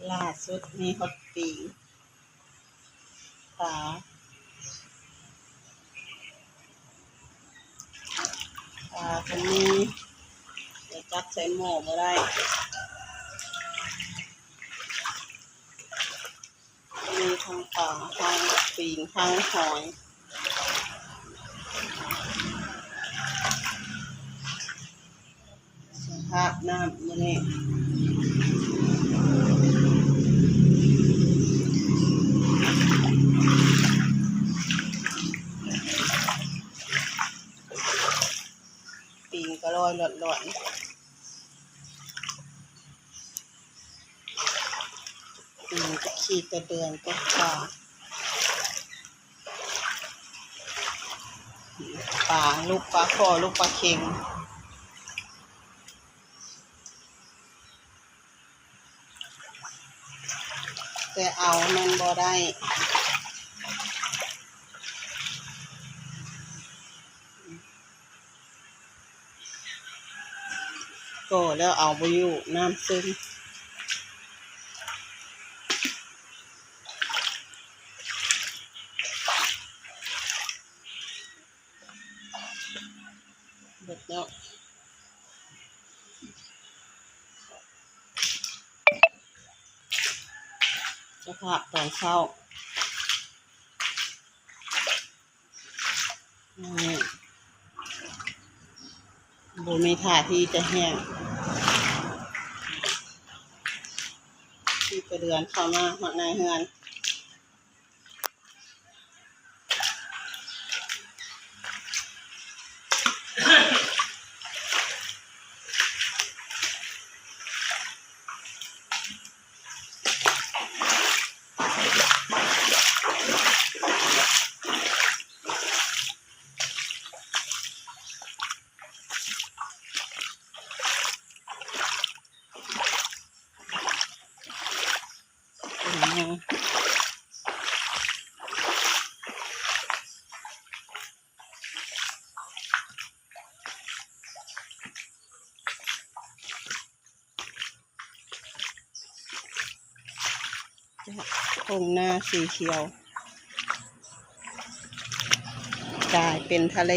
ຫຼ້າສຸດມີຮອດປີ ປາ ປາກໍມີ ແຕ່ຈັບໃສ່ໝໍ້ບໍ່ໄດ້ ມີທັງປາ ທັງປີງ ທັງຫອຍ. ສະພາບນ້ຳມື້ນີ້ ປີງກໍລອຍຫຼອດໆ. ປີງກັບຂີ້ກະເດືອນກັບປາ ປາ ລູກປາຄໍ່ ລູກປາເຄັງ ແຕ່ເອົາມັນບໍ່ໄດ້. ກໍແລ້ວເອົາບໍ່ຢູ່ ນ້ຳຊຶມ ເບິດແລ້ວ. ສະພາບຕອນເຊົ້າ ນີ້ ບໍ່ມີທ່າທີ່ຈະແຫ້ງ ຂີ້ກະເດືອນເຂົ້າມາຮອດໃນເຮືອນ.ທົ່ງນາສີຂຽວ ກາຍເປັນທະເລ.